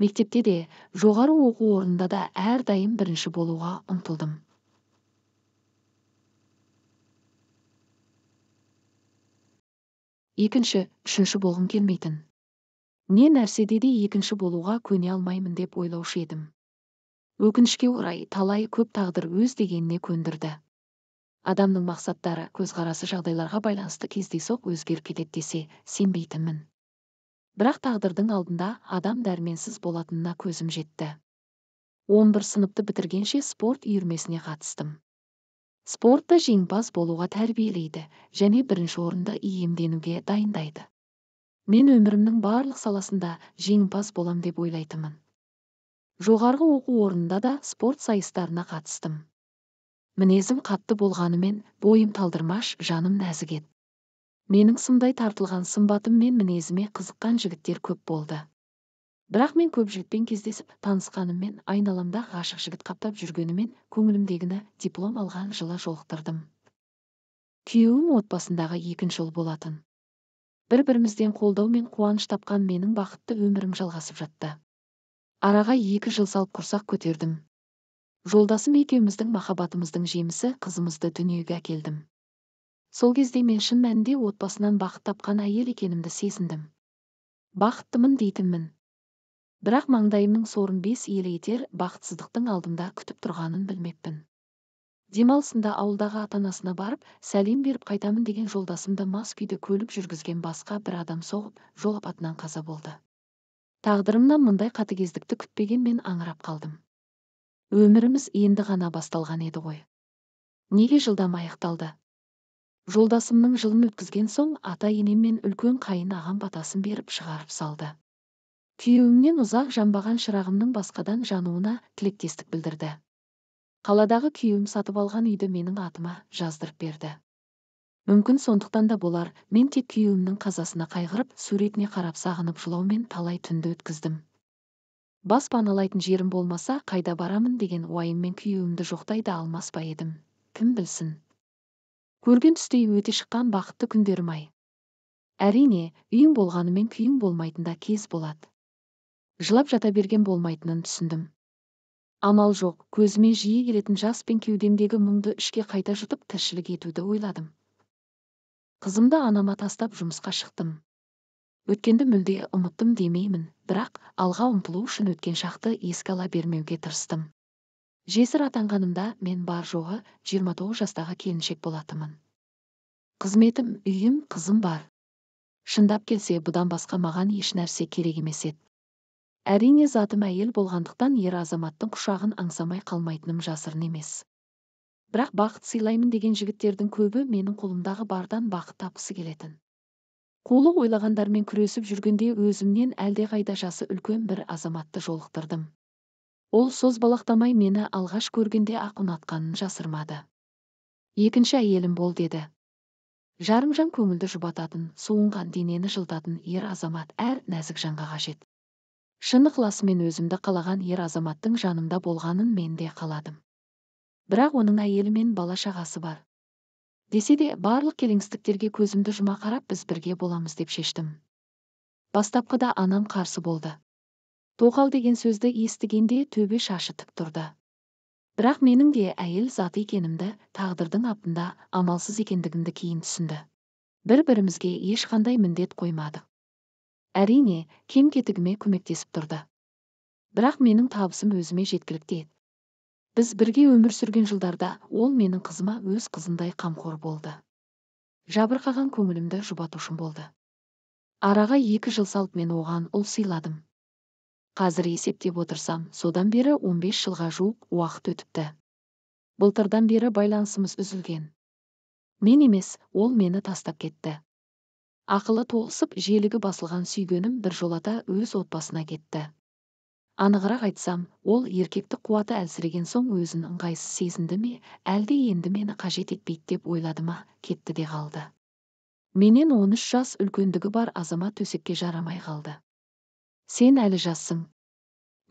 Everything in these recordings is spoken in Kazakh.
Мектепте де, жоғары оқу орнында да әрдайым бірінші болуға ұмтылдым. Екінші, үшінші болғым келмейтін. Не нәрседе де екінші болуға көне алмаймын деп ойлаушы едім. Өкінішке орай, талай көп тағдыр өз дегеніне көндірді. Адамның мақсаттары, көзқарасы жағдайларға байланысты кездейсоқ өзгеріп кетеді десе, сенбейтінмін. Бірақ тағдырдың алдында адам дәрменсіз болатынына көзім жетті. 11 сыныпты бітіргенше спорт үйірмесіне қатыстым. Спортта жеңімпаз болуға тәрбиелейді және бірінші орынды иемденуге дайындайды. Мен өмірімнің барлық саласында жеңімпаз болам деп ойлайтынмын. Жоғарғы оқу орнында да спорт сайыстарына қатыстым. Мінезім қатты болғанымен, бойым талдырмаш, жаным нәзік еді. Менің сымдай тартылған сымбатым мен мінезіме қызыққан жігіттер көп болды. Бірақ мен көп жігітпен кездесіп, танысқаныммен, айналамда ғашық жігіт қаптап жүргенімен, көңілімдегіні диплом алған жылы жолықтырдым. Күйеуім отбасындағы екінші ұл болатын. Бір-бірімізден қолдау мен қуаныш тапқан менің бақытты өмірім жалғасып жатты. Араға 2 жыл салып құрсақ көтердім. Жолдасым екеуміздің махаббатымыздың жемісі қызымызды дүниеге әкелдім. Сол кезде мен шын мәнінде отбасынан бақыт тапқан әйел екенімді сезіндім. Бақыттымын дейтінмін. Бірақ маңдайымның сорын 5 елі етер бақытсыздықтың алдымда күтіп тұрғанын білмеппін. Демалысында ауылдағы ата-анасына барып, сәлем беріп қайтамын деген жолдасымды мас күйде көлік жүргізген басқа бір адам соғып, жол апатынан қаза болды. Тағдырымнан мұндай қатыгездікті күтпеген мен аңырап қалдым. Өміріміз енді ғана басталған еді ғой. Неге жылдам аяқталды? Жолдасымның жылын өткізген соң ата-енем мен үлкен қайын ағам батасын беріп шығарып салды. Күйеуімнен ұзақ жанбаған шырағымның басқадан жануына тілектестік білдірді. Қаладағы күйеуім сатып алған үйді менің атыма жаздырып берді. Мүмкін сондықтан да болар, мен тек күйеуімнің қазасына қайғырып, суретіне қарап сағынып жылаумен талай түнді өткіздім. Бас паналайтын жерім болмаса, қайда барамын деген уайыммен күйеуімді жоқтай да алмас па едім. Кім білсін? Көрген түстей өте шыққан бақытты күндерім-ай. Әрине, үйің болғанымен күйің болмайтын да кез болады. Жылап жата берген болмайтынын түсіндім. Амал жоқ, көзіме жиі келетін жас пен кеудемдегі мұңды ішке қайта жұтып тіршілік етуді ойладым. Қызымды анама тастап жұмысқа шықтым. Өткенді мүлде ұмыттым демеймін, бірақ алға ұмтылу үшін өткен шақты еске ала бермеуге тырыстым. Жесір атанғанымда мен бар жоғы 29 жастағы келіншек болатынмын. Қызметім, үйім, қызым бар. Шындап келсе, бұдан басқа маған еш нәрсе керек емес еді. Әрине, затым әйел болғандықтан ер азаматтың құшағын аңсамай қалмайтыным жасырын емес. Бірақ бақыт сыйлаймын деген жігіттердің көбі менің қолымдағы бардан бақыт тапқысы келетін. Қулық ойлағандармен күресіп жүргенде өзімнен әлдеқайда жасы үлкен бір азаматты жолықтырдым. Ол созбалақтамай мені алғаш көргенде ақ ұнатқанын жасырмады. Екінші әйелім бол деді. Жарымжан көңілді жұбататын, суынған денені жылытатын ер азамат әр нәзік жанға қажет. Шын ықыласымен өзімді қалаған ер азаматтың жанымда болғанын мен де қаладым. Бірақ оның әйелі мен бала шағасы бар. Десе де, барлық келеңсіздіктерге көзімді жұма қарап біз бірге боламыз деп шештім. Бастапқыда анам қарсы болды. Тоқал деген сөзді естігенде төбе шашы тік тұрды. Бірақ менің де әйел заты екенімді, тағдырдың апында амалсыз екендігімді кейін түсінді. Бір-бірімізге ешқандай міндет қоймадық. Әрине, кем-кетігіме көмектесіп тұрды. Бірақ менің табысым өзіме жеткілікті еді. Біз бірге өмір сүрген жылдарда ол менің қызыма өз қызындай қамқор болды. Жабырқаған көңілімді жұбатушым болды. Араға 2 жыл салып мен оған ұл сыйладым. Қазір есептеп отырсам, содан бері 15 жылға жуық уақыт өтіпті. Былтырдан бері байланысымыз үзілген. Мен емес, ол мені тастап кетті. Ақылы толысып, желігі басылған сүйгенім бір жолата өз отбасына кетті. Анығырақ айтсам, ол еркектік қуаты әлсіреген соң өзін ыңғайсыз сезінді ме, әлде енді мені қажет етпейді деп ойлады ма, кетті де қалды. Менен 13 жас үлкендігі бар азамат төсекке жарамай қалды. Сен әлі жассың.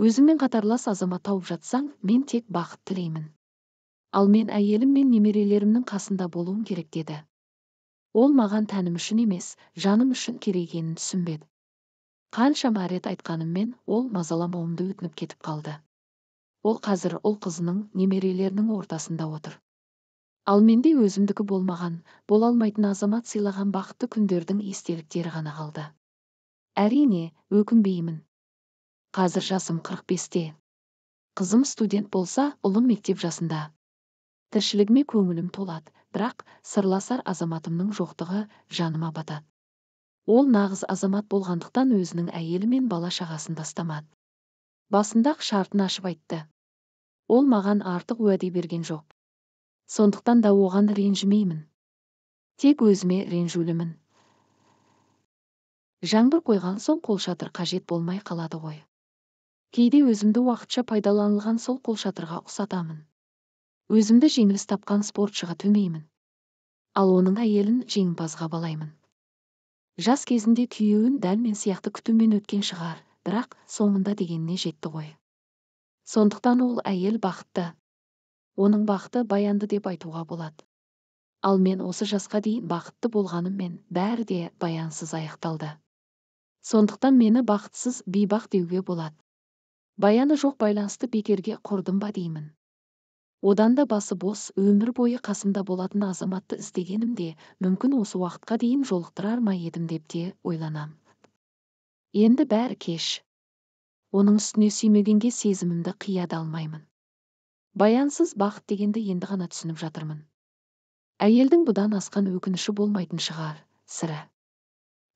Өзіңмен қатарлас азамат тауып жатсаң, мен тек бақыт тілеймін. Ал мен әйелім мен немерелерімнің қасында болуым керек деді. Ол маған тәнім үшін емес, жаным үшін керек екенін түсінбеді. Қаншама рет айтқаныммен, ол мазаламауымды өтініп кетіп қалды. Ол қазір ұл-қызының, немерелерінің ортасында отыр. Ал менде өзімдікі болмаған, бола алмайтын азамат сыйлаған бақытты күндердің естеліктері ғана қалды. Әрине, өкінбеймін. Қазір жасым 45-те. Қызым студент болса, ұлым мектеп жасында. Тіршілігіме көңілім толады, бірақ сырласар азаматымның жоқтығы жаныма батады. Ол нағыз азамат болғандықтан өзінің әйелі мен бала-шағасын тастамады. Басында-ақ шартын ашып айтты. Ол маған артық уәде берген жоқ. Сондықтан да оған ренжімеймін. Тек өзіме ренжулімін. Жаңбыр қойған соң қолшатыр қажет болмай қалады ғой. Кейде өзімді уақытша пайдаланылған сол қолшатырға ұқсатамын. Өзімді жеңіліс тапқан спортшыға төмеймін. Ал оның әйелін жеңімпазға балаймын. Жас кезінде күйеуін дәл мен сияқты күтумен өткен шығар, бірақ соңында дегеніне жетті ғой. Сондықтан ол әйел бақытты. Оның бақыты баянды деп айтуға болады. Ал мен осы жасқа дейін бақытты болғаныммен бәрі де баянсыз аяқталды. Сондықтан мені бақытсыз бейбақ деуге болады. Баяны жоқ байланысты бекерге құрдым ба деймін. Одан да басы бос, өмір бойы қасымда болатын азаматты іздегенімде, мүмкін осы уақытқа дейін жолықтырар ма едім деп те ойланам. Енді бәрі кеш. Оның үстіне сүймегенге сезімімді қия да алмаймын. Баянсыз бақыт дегенді енді ғана түсініп жатырмын. Әйелдің бұдан асқан өкініші болмайтын шығар, сірә.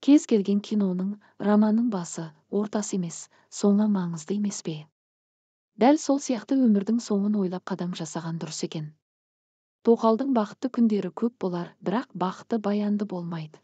Кез келген киноның, романның басы, ортасы емес, соңы маңызды емес пе? Дәл сол сияқты өмірдің соңын ойлап қадам жасаған дұрыс екен. Тоқалдың бақытты күндері көп болар, бірақ бақыты баянды болмайды.